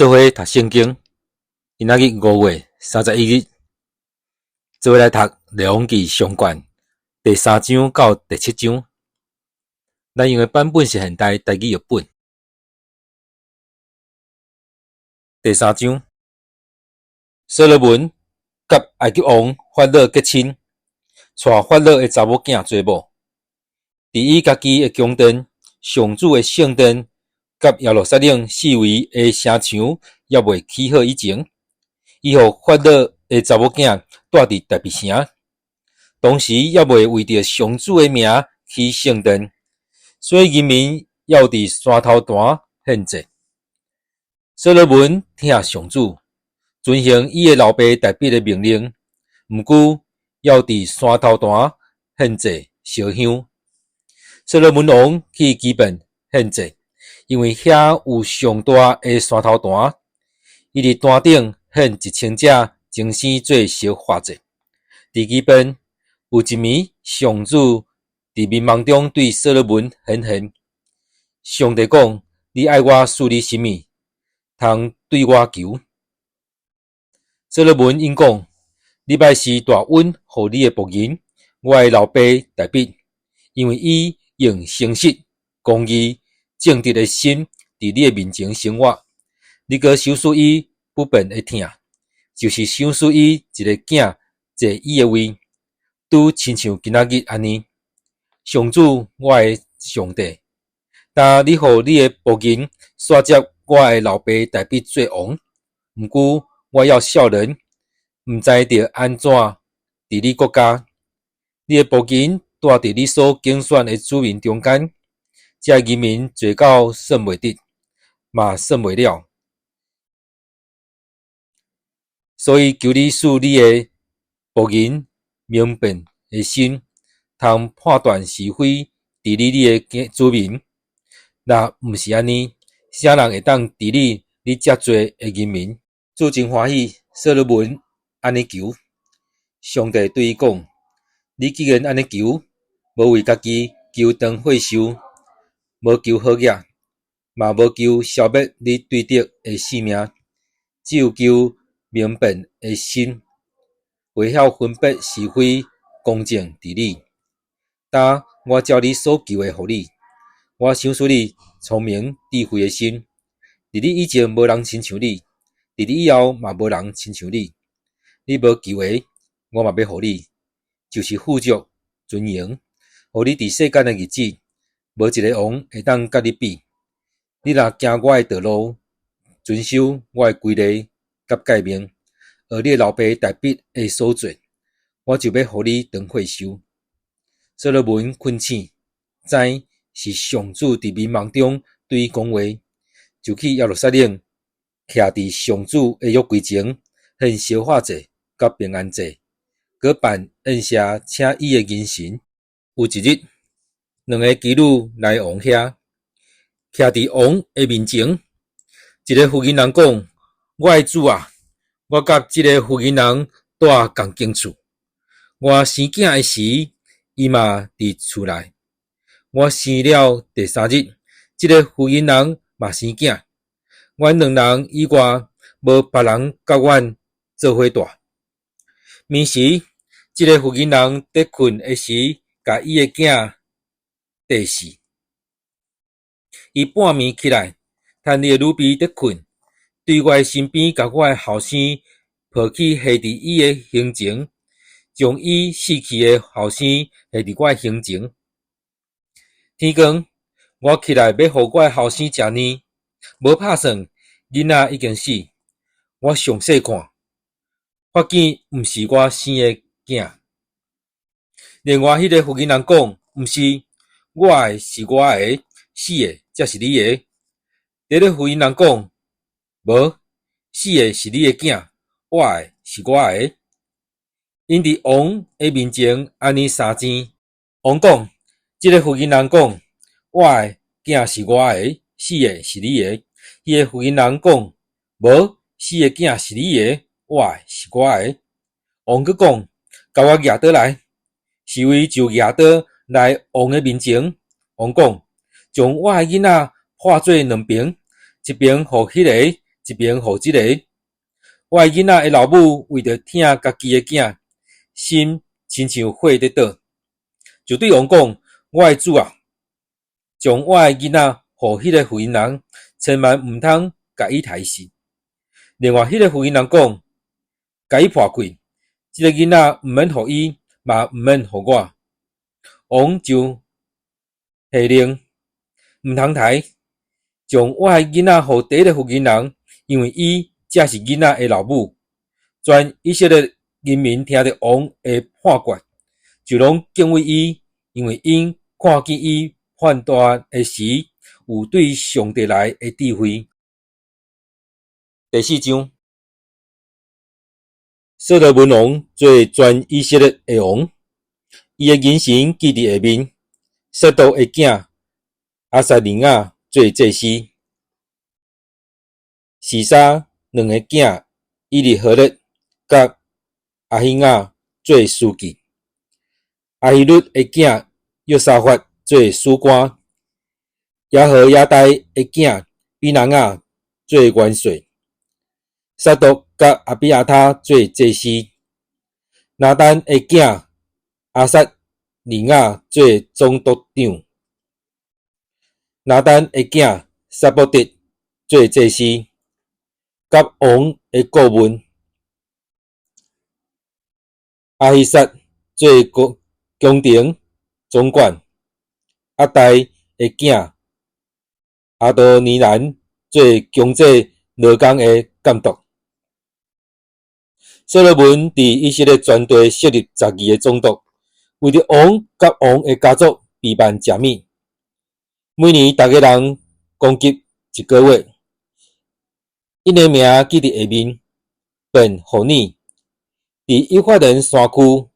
做伙讀聖經，今仔日5月31日，做伙來讀《列王紀上卷》第三章到第七章。咱用的版本是現代台語譯本。第三章，所羅門佮埃及王法老結親，娶法老的查某囝做某。佇伊家己的宮殿、上主的聖殿佮耶路撒冷四圍的城牆猶未起好以前，伊予法老的查某囝蹛佇大衛城。當時猶未為著上主的名起聖殿，所以人民猶佇山頭壇獻祭。所羅門疼上主，遵行伊的老爸大衛的命令，毋過猶佇山頭壇獻祭燒香。所羅門王去基遍獻祭，因為遐有上大的山頭壇，伊佇壇頂獻1000隻精牲做燒化祭。佇基遍有一暝，上主佇眠夢中對所羅門顯現。上帝講：你愛我賜你啥物，通對我求。所羅門應講：你欲施大恩予你的僕人，我的老爸大衛，因為伊用誠實、公義、正直的心佇你的面前生活，你閣賞賜伊不變的疼，就是賞賜伊一個囝坐伊的位，拄親像今仔日按呢。上主，我的上帝，今你予你的僕人紲接我的老爸大衛做王，毋過我猶少年，毋知著按怎治理國家。你的僕人蹛佇你所揀選的子民中間，這人民濟到算袂得，嘛算袂了。所以求你賜你的僕人明辨的心，通判斷是非，治理你的子民。若毋是按呢，啥人會當治理你遮濟的人民？主真歡喜，所羅門按呢求。上帝對伊講：你既然按呢求，無為家己求長歲壽，無求好額，嘛無求消滅你對敵的性命，只有求明辨的心，會曉分別是非、公正治理。今我照你所求的予你，我賞賜你聰明智慧的心。佇你以前無人親像你，佇你以後嘛無人親像你。你無求的，我嘛欲予你，就是富足、尊榮，予你佇世間的日子，無一个王會當佮你比。你若行我的道路，遵守我的規例佮誡命，學你的老爸大衛的所做，我就欲予你長歲壽。所羅門睏醒，知是上主佇眠夢中對伊講話，就去耶路撒冷，徛佇上主的約櫃前，獻燒化祭佮平安祭，閣辦宴席，請伊的人臣。有一日，兩个妓女來王遐，徛佇王的面前。一个婦人人講：我的主啊，我佮這个婦人人蹛仝間厝。我生囝的時，伊嘛佇厝內。我生了第三日，這个婦人人嘛生囝。阮兩人以外，無別人佮阮做伙蹛。暝時，這个婦人人佇睏的時，共伊的囝綴死。伊半暝起來，趁伊的女婢佇睏，對我的身邊，共我的後生抱去下佇伊的胸前，將伊死去的後生下佇我的胸前。天光，我起來欲予我的後生食奶，無拍算，囡仔已經死。我詳細看，發見毋是我生的囝。另外彼个婦人人講，毋是，我的是我的，死的才是你的。彼个婦人人講，無，死的是你的囝，活的是我的。𪜶佇王的面前按呢相爭。王講，這个婦人人講，活的囝是我的，死的是你的。彼個婦人人講，無，死的囝是你的，活的是我的。王閣講，共我舉刀來。侍衛就舉刀來王的面前。王講，將我的囡仔破做兩爿，一爿予彼个，一爿予這个。我的囡仔的老母為著疼家己的囝，心親像火咧著，就對王講：我的主啊，將我的囡仔予彼个婦人人，千萬毋通共伊刣死。另外，彼个婦人人講：共伊破開，這个囡仔毋免予伊，嘛毋免予我。王就下令，毋通刣，將我的囡仔予第一个婦人人，因為伊才是囡仔的老母。全以色列人民聽著王的判決，就攏敬畏伊，因為𪜶看見伊判斷的時，有對上帝來的智慧。第四章，所羅門王做全以色列的王，伊的銀神記佇下面，撒督的囝亞撒利雅做祭司，示沙兩个囝以利何勒佮亞希雅做司記，亞希律的囝約沙法做史官，耶何耶大的囝比拿雅做元帥，撒督佮亞比亞他做祭司，拿單的囝亞撒利雅做總督長，拿單的囝撒布德做祭司，佮王的顧問，亞希撒做宮廷總管，押大的囝亞多尼蘭做經濟勞工的監督。所羅門佇以色列全地設立12個總督，為著王佮王的家族備辦食物。每年逐个人供給一个月。𪜶的名記佇下面，便予你。佇以法蓮山區，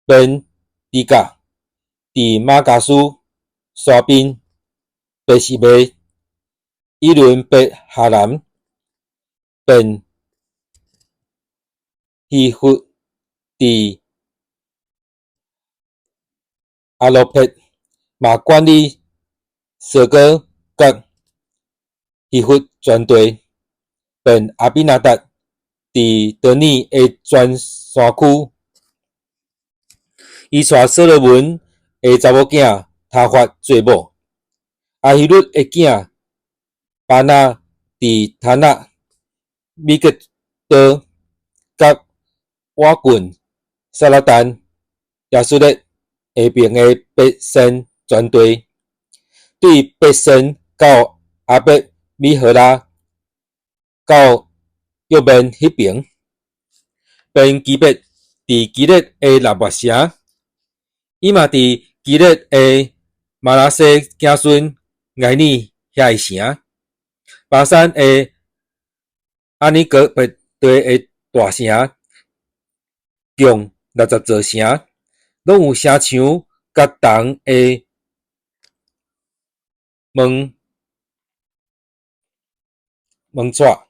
便底甲；佇瑪迦斯山邊，別是巴；以崙伯哈南，便希弗佇亞羅別，嘛管理索哥佮希弗全地，便亞比拿達佇多爾的全山區，伊娶所羅門的查某囝他法做某，亞希律的囝巴拿佇他納、米吉多佮瓦郡撒勒但、耶斯列下爿的別善全地，對別善到亞伯米何拉到約面彼爿，便基別佇基列的喇末城，伊嘛佇基列的瑪拿西子孫埃爾遐的城，巴珊的亞爾戈別地的大城，共60座城，攏有城牆佮銅的門門掣。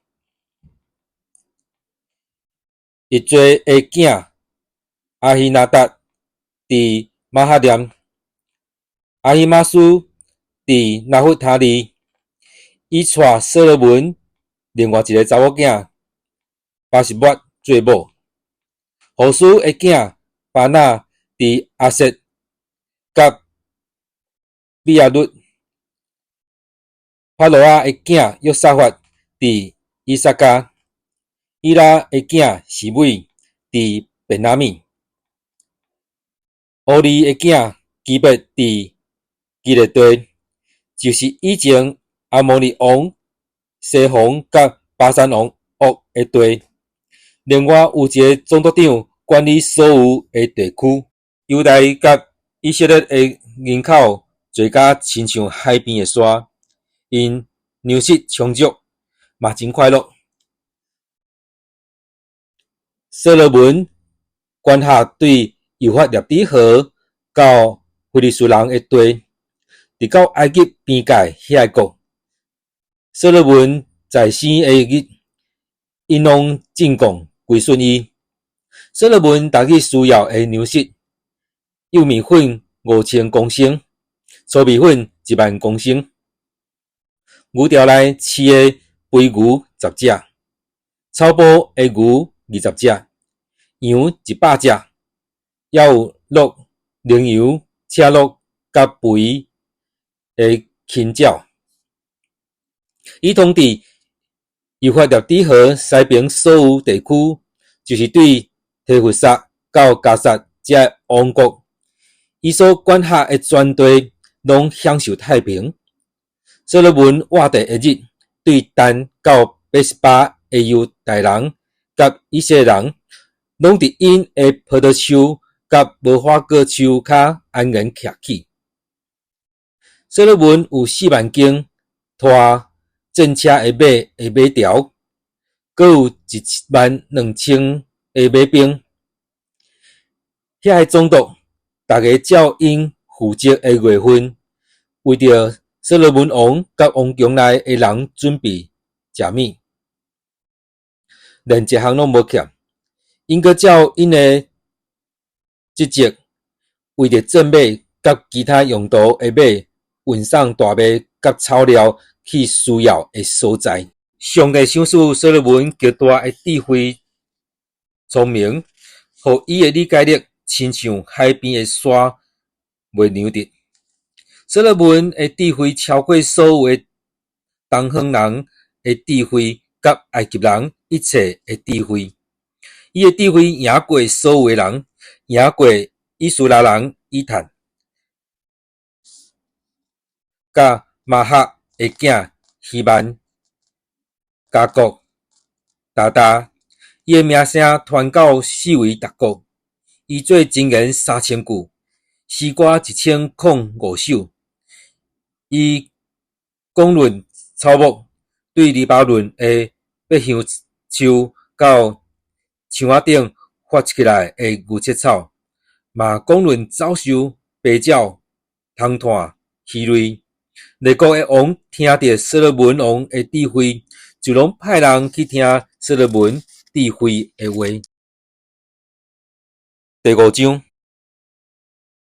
益濟的囝亞希拿達佇瑪哈念，亞希瑪斯佇拿弗他利，伊娶所羅門另外一个查某囝巴實抹做某。戶書的囝巴拿佇亞設佮比亞律，帕羅亞的囝約沙法佇以薩迦，以拉的囝示每佇便雅憫，烏利的囝基別佇基列地，就是以前亞摩利王西宏佮巴珊王噩的地。另外有一个總督長管理所有的地區。猶大佮以色列的人口濟甲親像海邊的沙，𪜶糧食充足，嘛真快樂。所羅門管轄對幼發拉底河到非利士人的地，直到埃及邊界遐个國。所羅門在生的日，𪜶攏進貢歸順伊。所羅門逐日需要的糧食，幼麵粉5000公升，粗麵粉1萬公升。牛牢內飼的肥牛10隻，草埔的牛20隻，羊100隻，猶有鹿、羚羊、赤鹿佮肥的禽鳥。伊統治幼發拉底河西爿所有地區，就是對提弗薩到迦薩這王國，伊所管轄的全地攏享受太平。所羅門活地的日，對但到別是巴的猶大人佮以色列人，攏佇𪜶的葡萄樹佮無花果樹跤安然徛起。所羅門有4萬弓拖戰車的馬的馬條，閣有1萬2千个馬兵。遐个總督，逐家照𪜶負責的月份，為著所羅門王佮王宮內的人準備食物，連一項攏無欠。𪜶閣照𪜶的職責，為著戰馬佮其他用途的馬，運送大麥佮草料去需要的所在。上帝賞賜所羅門極大的智慧聰明，予伊的理解力親像海邊的沙袂量得。所羅門的智慧超過所有的東方人的智慧，佮埃及人一切的智慧。伊的智慧贏過所有的人，贏過以斯拉人以坦，佮瑪哈的囝希曼、迦國、達達。伊的名聲傳到四圍逐國。伊做箴言3000句，詩歌1005首。伊講論草木，對黎巴嫩的百香樹到牆仔頂發起來的牛舌草，嘛講論走獸、白鳥、蟲綵、魚類。列國的王聽著所羅門王的智慧，就攏派人去聽所羅門智慧的話。第五章，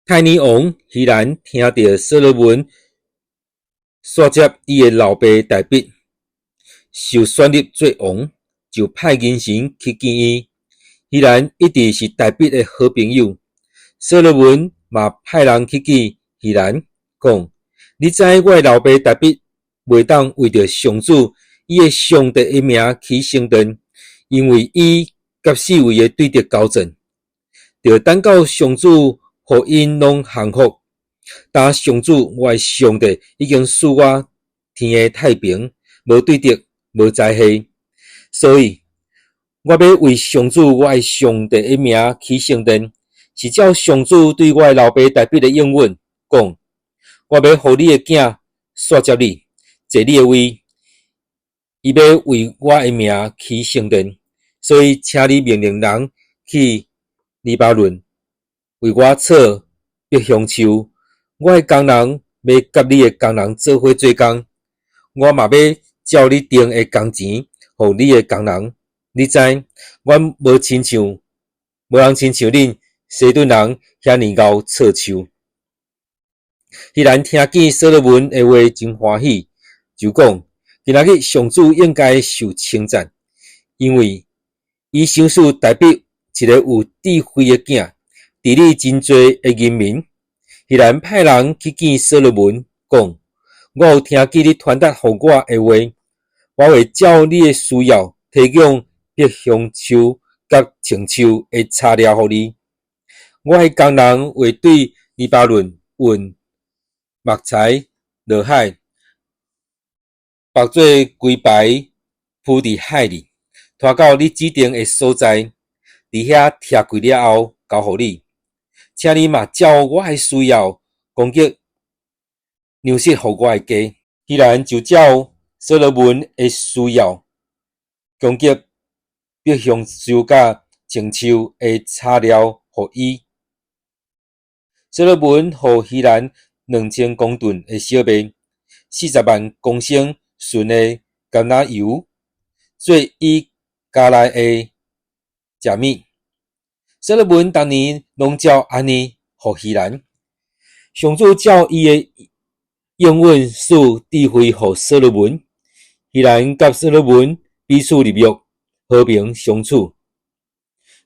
泰爾王希蘭聽著所羅門紲接伊的老爸大衛，受選立做王，就派人臣去見伊。希蘭一直是大衛的好朋友。所羅門嘛派人去見希蘭，講：你知我的老爸大衛袂當為著上主伊的上帝的名起聖殿，因為伊佮四圍的對敵交戰，著等到上主予𪜶攏降服。但上主我的上帝已經賜我天下太平，無對敵，無災禍，所以我欲為上主我的上帝的名起聖殿，是照上主對我的老爸大衛的應允，講：我欲予你的囝紲接你，坐你的位，伊欲為我的名起聖殿，所以請你命令人去黎巴嫩為我採百香樹。我的工人欲佮你的工人做伙做工，我嘛欲照你定的工錢予你的工人。你知，阮無人親像恁西頓人遐爾𠢕採樹。希蘭聽見所羅門的話，真歡喜，就講：今仔日上主應該受稱讚，因為伊賞賜大衛一个有智慧的囝，治理真濟的人民。希蘭派人去見所羅門，講：我有聽見你傳達予我的話，我會照你的需要提供百香樹佮松樹的柴料予你。我的工人會對黎巴嫩運木材落海，縛做規排鋪佇海裡，拖到你指定的所在，佇遐拆開了後交予你。請你嘛照我的需要供給糧食予我的家。希蘭就照所羅門的需要供給百香樹佮松樹的柴料予伊。所羅門予希蘭2000公噸的小麥，40萬公升純的橄欖油，做伊家內的食物。所羅門逐年攏照按呢予希蘭。上主照伊的應允賜智慧予所羅門，希蘭佮所羅門彼此立約，和平相處。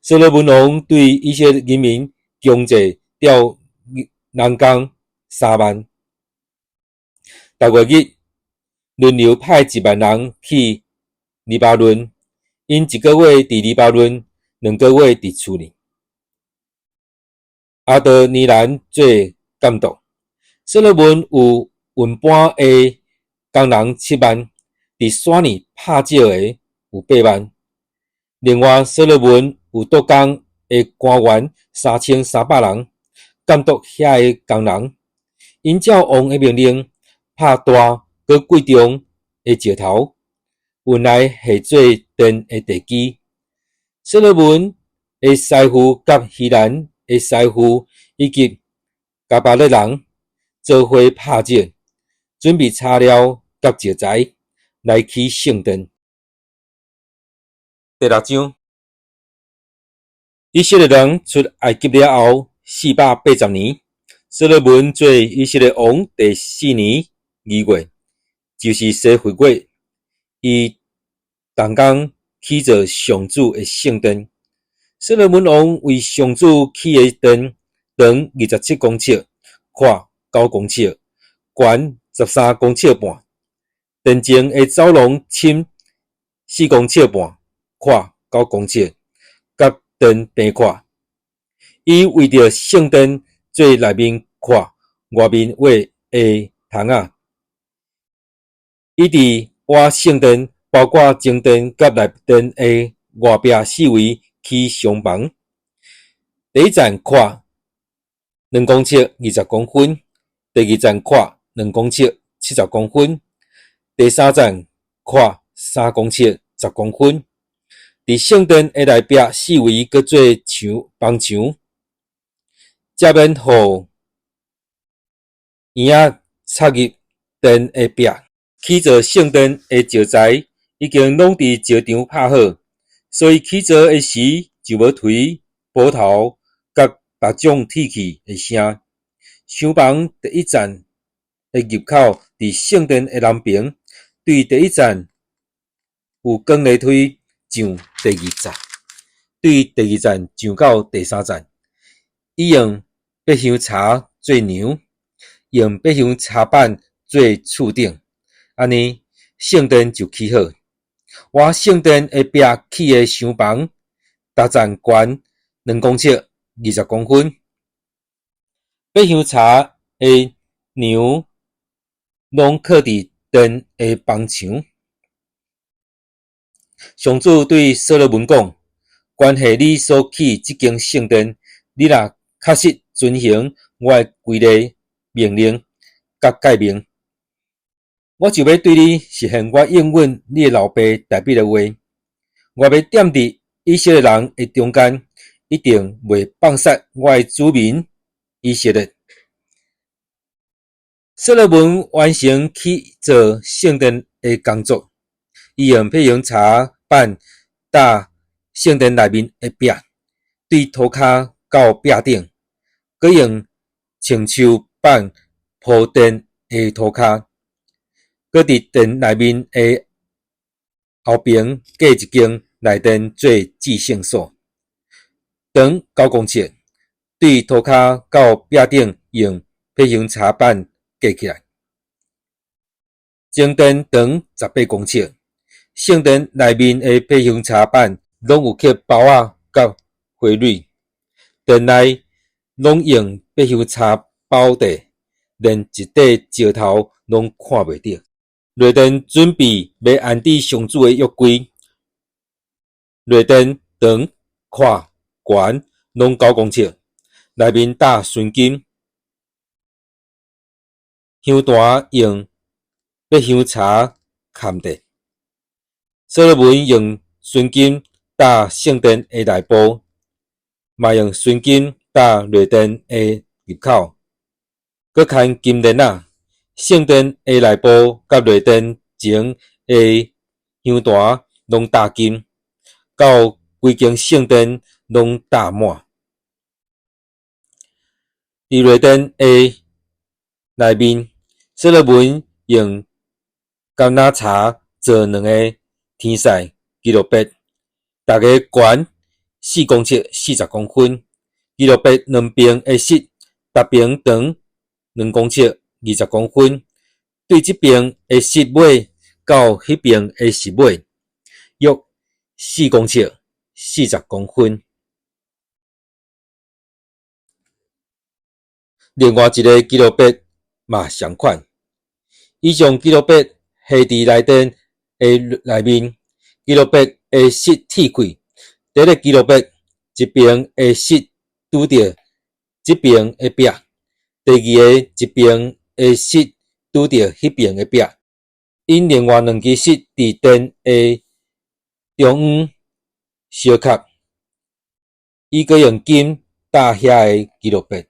所羅門王對以色列人民強制調人工3萬，逐月日輪流派1萬人去黎巴嫩，𪜶一個月佇黎巴嫩，2個月佇厝裡。亞多尼蘭做監督。所羅門有運搬的工人7萬，佇山裡拍石的有8萬。另外，所羅門有督工的官員3300人，監督遐个工人。𪜶照王的命令，拍大閣貴重的石頭，運來下做殿的地基。所羅門的師傅佮希蘭的師傅以及迦百列人做伙拍石，準備柴料佮石材來起聖殿。第六章，以色列人出埃及了後480年，所羅門做以色列王第四年2月，就是西弗月，伊動工起造上主的聖殿。所羅門王為上主起的殿，長27公尺，闊9公尺，懸13公尺半。殿前的走廊深4公尺半，闊9公尺，佮殿平闊。伊為著聖殿做內面闊、外面畫的窗仔。伊佇倚聖殿，包括前殿佮內殿的外壁四圍起廂房。第一層闊2公尺20公分，第二層闊2公尺70公分，第三層闊3公尺10公分。佇聖殿的內壁四圍閣做牆房牆，才免予嬰仔插入殿的壁。起造聖殿的石材已經攏佇石場拍好，所以起造的時就無槌、斧頭佮別種鐵器的聲。廂房第一層的入口佇聖殿的南爿，對第一層有簡樓梯上第二層，對第二層上到第三層。伊用白香柴做梁，用白香柴板做柱頂，按呢聖殿就起好。倚聖殿的壁起的廂房，逐層懸2公尺20公分。白香柴的梁攏靠佇殿的房牆。上主對所羅門講：關係你所起這間聖殿，你若確實遵行我的規例命令佮誡命，我就欲對你實現我應允你的老爸大衛的話。我欲踮佇以色列人的中間，一定袂放殺我的子民以色列。所羅門完成起造聖殿的工作，伊用白香柴板搭聖殿內面的壁，對塗跤到壁頂，閣用松樹板鋪殿的塗跤，閣佇殿內面的後爿隔一間內殿做至聖所，長9公尺，對塗跤到壁頂用白香柴板隔起來。前殿長18公尺，聖殿內面的白香柴板攏有刻包仔佮花蕊，殿內攏用白香柴包地，連一塊石頭攏看袂著。內殿準備欲安置上主的約櫃，內殿長、闊、懸攏九公尺，內面搭純金，香壇用白香柴崁地。所羅門用純金搭聖殿的內部，嘛用純金搭內殿的入口，閣牽金鏈仔。聖殿的內部佮內殿前的香壇攏搭金，到規間聖殿攏搭滿。佇內殿的內面，所羅門用橄欖柴做兩个天使基路伯，逐个懸4公尺40公分。基路伯兩爿的室，逐爿長2公尺20公分。對這爿的室尾到彼爿的室尾，約4公尺40公分。另外一个基路伯嘛仝款，伊將基路伯下佇內殿的內面，基路伯的室鐵開，第一个基路伯一爿的室拄著這爿的壁，第二个一爿的室拄著彼爿的壁。𪜶另外兩支室佇殿的中央相合，伊閣用金搭遐个基路伯。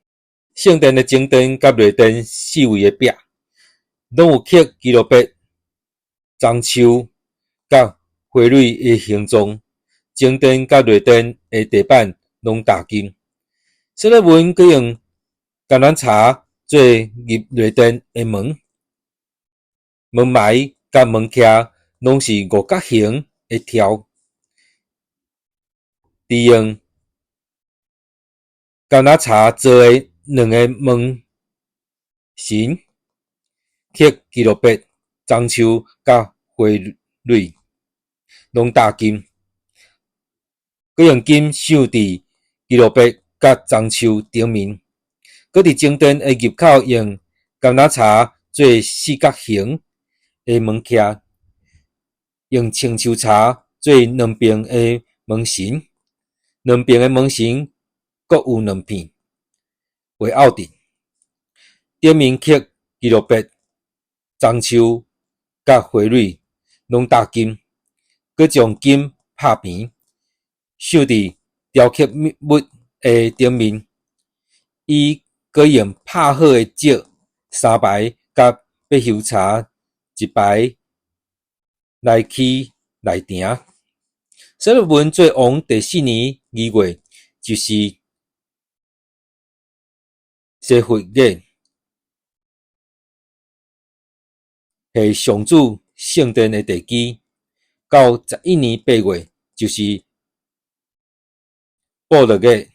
聖殿的正殿佮內殿四圍的壁，攏有刻基路伯、樟樹佮花蕊的形狀。正殿佮內殿的地板攏貼金。所羅門閣用橄欖柴做入內殿的門，門楣佮門徛攏是五角形的柱，佇用橄欖柴做的兩个門神，刻基路伯、樟樹佮花蕊，攏貼金，閣用金繡佇基路伯佮樟樹頂面。閣佇正殿的入口用橄欖柴做四角形的門徛，用青樹柴做兩爿的門神，兩爿的門神各有兩片畫拗直，頂面刻基路伯、樟樹佮花蕊，攏貼金，閣將金拍平，繡佇雕刻物的頂面。伊閣用拍好的石三排佮白香柴一排來起內埕。所羅門做王第四年2月，就是西弗月，下上主聖殿的地基。到11年8月，就是布樂月，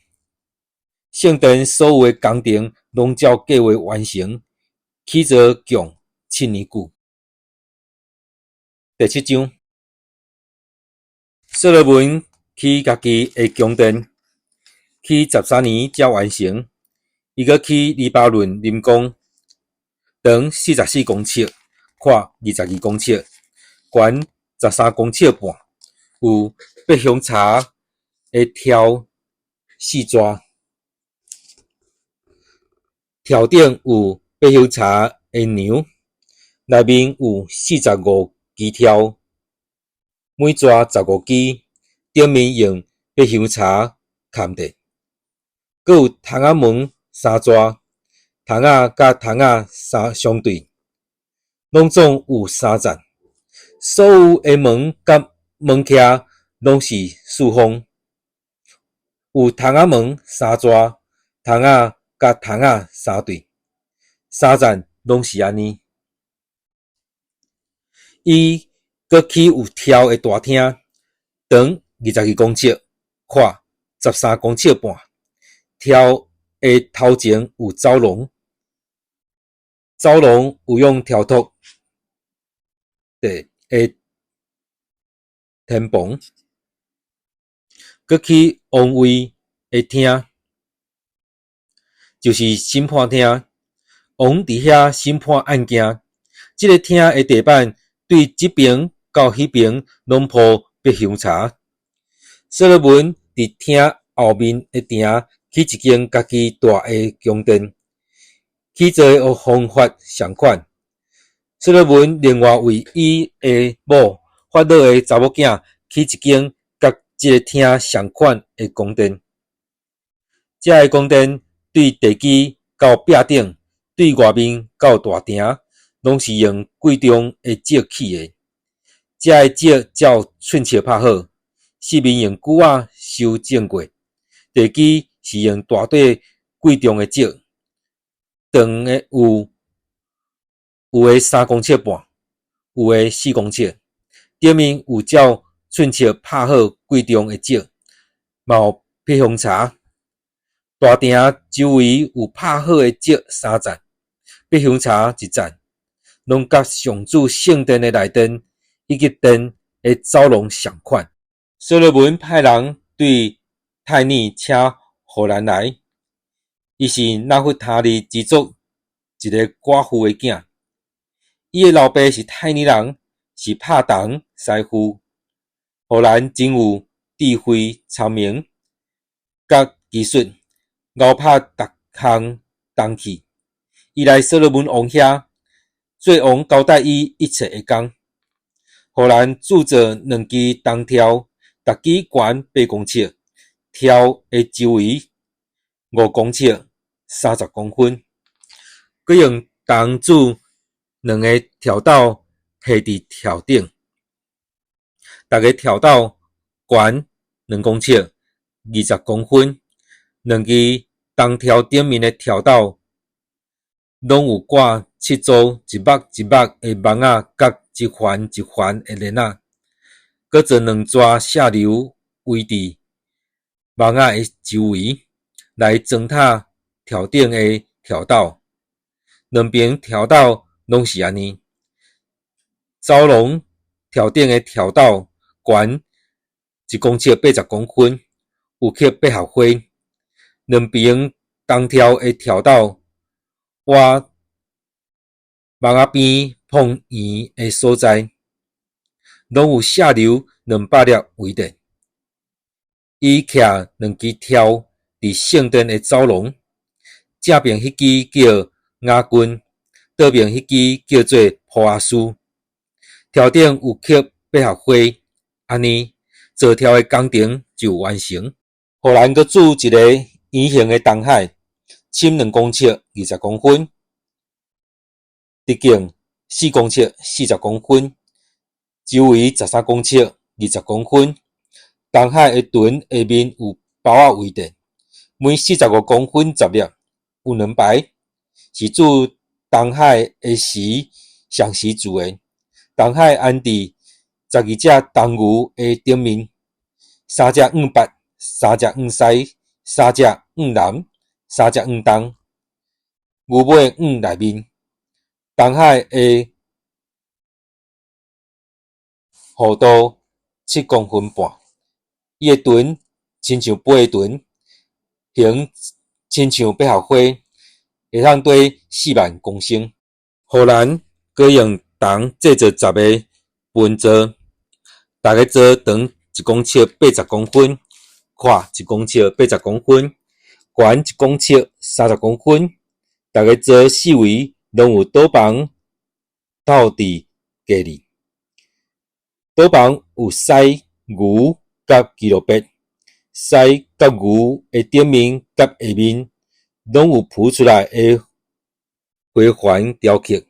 聖殿所有的工程攏照計劃完成，起造共7年久。第七章，所羅門起家己的宮殿，起13年才完成。伊閣起黎巴嫩林宮，長44公尺，闊22公尺，懸13公尺半，有白香柴的柱四逝，柱頂有白香柴的梁，內面有45支柱，每逝15支，頂面用白香柴崁著。閣有窗仔門三逝，窗仔佮窗仔三相對，攏總有三層。所有的門佮門徛攏是四方，有窗仔門三逝，窗仔佮窗仔相對，三層攏是按呢。伊閣起有柱的大廳，長22公尺，闊13公尺半。柱的頭前有走廊，走廊有用柱托的天棚。閣起王位的廳，就是審判廳。王佇遐審判案件。這个廳的地板對這爿到彼爿攏鋪白香柴。所羅門佇廳後面的埕起一間家己大的宮殿，起造的方法仝款。所羅門另外為伊的某法老的查某囝起一間佮這个廳仝款的宮殿。這个宮殿對地基到壁頂，對外面到大埕，攏是用貴重的石起的。這个石照寸尺拍好，四面用鋸仔修整過。地基是用大塊貴重的石，長的有的3公尺半，有的4公尺。頂面有照寸尺拍好貴重的石，嘛有披風柴。大埕周圍有拍好的石三層，披香柴一層，攏佮上主聖殿的內殿以及殿的走廊仝款。所羅門派人對泰爾請戶蘭來，伊是拿弗他利支族一个寡婦的囝，伊的老爸是泰爾人，是拍銅師傅。戶蘭真有智慧、聰明佮技術，𠢕拍逐項銅器。伊來所羅門王遐，做王交代伊一切的工。戶蘭鑄造兩支銅柱，逐支懸八公尺，柱的周圍5公尺30公分。閣用銅鑄兩个柱斗，繫佇柱頂，逐个柱斗懸2公尺20公分。兩支銅柱頂面的柱斗，攏有掛七組一目一目的網仔，佮一環一環的鏈仔。閣做兩逝射流圍佇網仔的周圍，來裝塔柱頂的柱斗。兩爿柱斗攏是按呢。走廊柱頂的柱斗懸1公尺80公分，有刻百合花。兩爿銅柱的柱斗，倚網仔邊碰圓的所在，攏有射流200粒圍著。伊徛兩支柱佇聖殿的走廊，正爿彼支叫雅斤，倒爿彼支叫做波阿斯。柱頂有刻百合花，按呢造柱的工程就完成。戶蘭閣鑄一个圓形的銅海，深2公尺20公分，直徑4公尺40公分，周圍13公尺20公分。銅海的脣下面有包仔圍墊，每45公分10粒，有兩排，是鑄銅海的時同時鑄的。銅海安佇12隻銅牛的頂面，三隻向北，三隻向西，三隻向南，三隻向東。牛尾向內面，銅海的厚度7公分半，伊的脣親像杯的脣，形親像百合花，會通載4萬公升。戶蘭閣用銅製造10個盆座，逐个座長1公尺80公分，闊1公尺80公分，懸1公尺30公分。逐个座四圍攏有斗篷套佇架裡，斗篷有獅、牛佮基路伯，獅佮牛的頂面佮下面攏有浮出來的花環雕刻。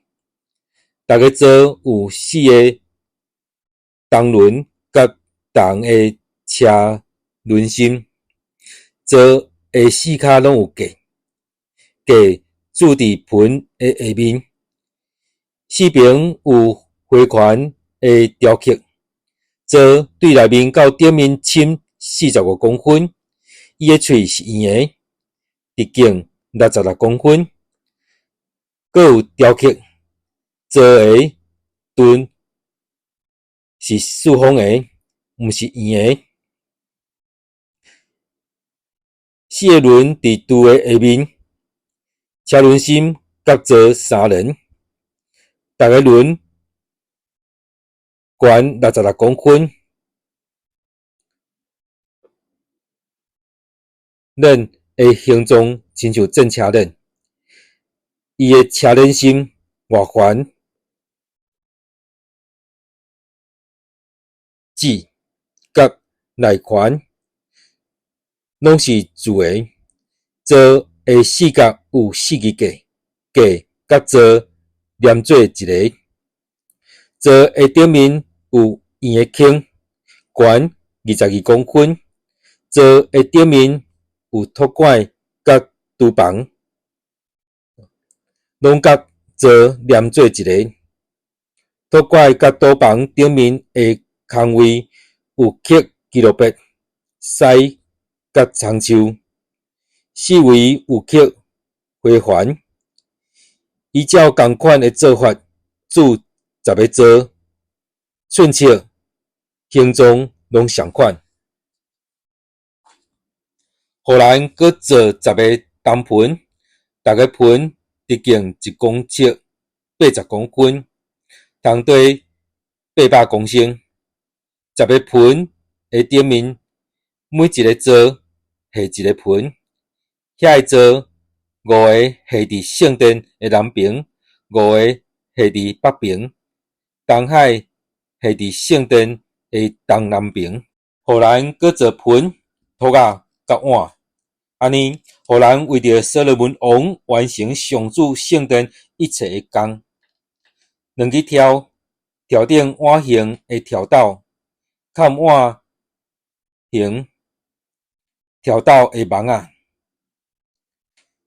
逐个座有四个銅輪佮銅的車輪心，座的四跤攏有架，架鑄佇盆的下面，四爿有花環的雕刻。座對內面到頂面深45公分，伊的喙是圓的，直徑66公分，閣有雕刻。座的脣是四方的，毋是圓的。四个輪佇柱的下面，車輪心佮座相連，逐个輪懸66公分。鏈的形狀親像戰車鏈，伊的車輪心外環舌佮內環攏是鑄的。座的四角有四支架，架佮座連做一个。座的頂面有圓的坑，懸22公分。座的頂面有托管佮廚房，攏佮座連做一个。托蓋佮斗房頂面的空位有刻基路伯、獅佮松樹，四圍有刻花環。依照仝款的做法鑄十个座，寸尺形狀攏相款。予人閣做十个銅盆，逐个盆直徑1公尺80公分，重短800公升。十个盆的頂面，每一个座下一个盆，遐个座五个下佇聖殿的南爿，五个下佇北爿，東海下佇聖殿的東南爿。予人閣做盆、托仔佮碗，按呢，予人為著所羅門王完成上主聖殿一切的工。兩支柱，柱頂碗形的柱斗，崁碗形柱斗的網仔。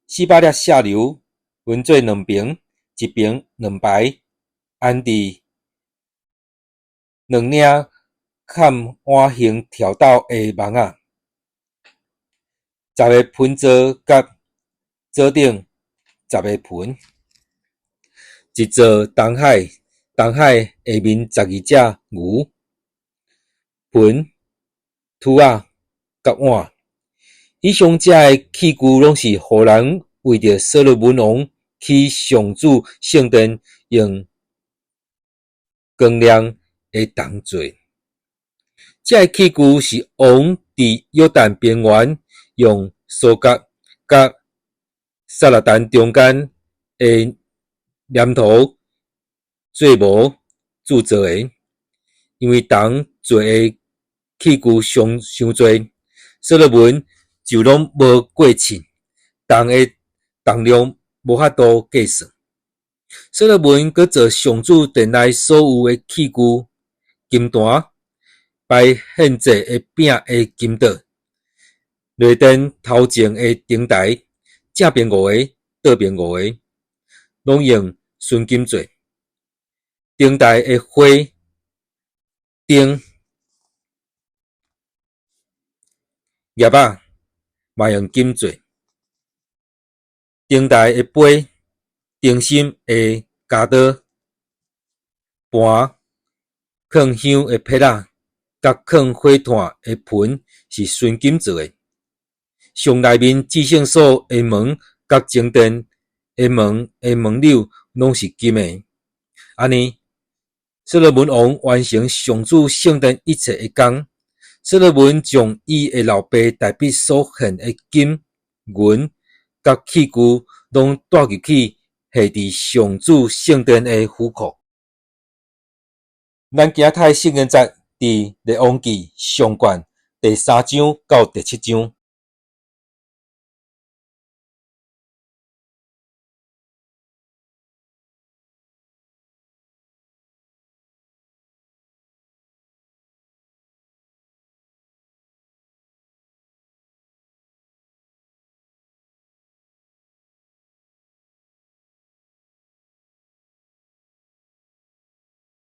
400粒石榴分做兩爿，一爿兩排，安佇兩領崁碗形柱斗的網仔。十个盆座佮座頂十个盆。一座東海，東海下面12隻牛、盆、托仔佮碗。以上這个器具攏是予人為著所羅門王起上主聖殿用光亮的銅做。這个器具是王佇約旦平原用蘇葛佮撒勒丹中間的黏土做模鑄造的，因為銅做的器具傷傷濟，所羅門就攏無過秤，銅的重量無法度計算。所羅門閣做上主殿內所有的器具，金壇，擺獻祭的餅的金桌，內殿頭前的燈臺，正爿五个，倒爿五个，攏用純金做。燈臺的花、燈、葉仔嘛用金做。燈臺的杯、燈芯的鉸刀、盤、囥香的撇仔，佮囥火炭的盆是純金做的。上內面至聖所的門佮正殿的門的門鈕攏是金的。按呢，所羅門王完成上主聖殿一切的工。所羅門將伊的老爸大衛所獻的金銀佮器具，攏帶入去下佇上主聖殿的府庫。咱今仔讀的聖經節佇列王紀上卷第三章到第七章。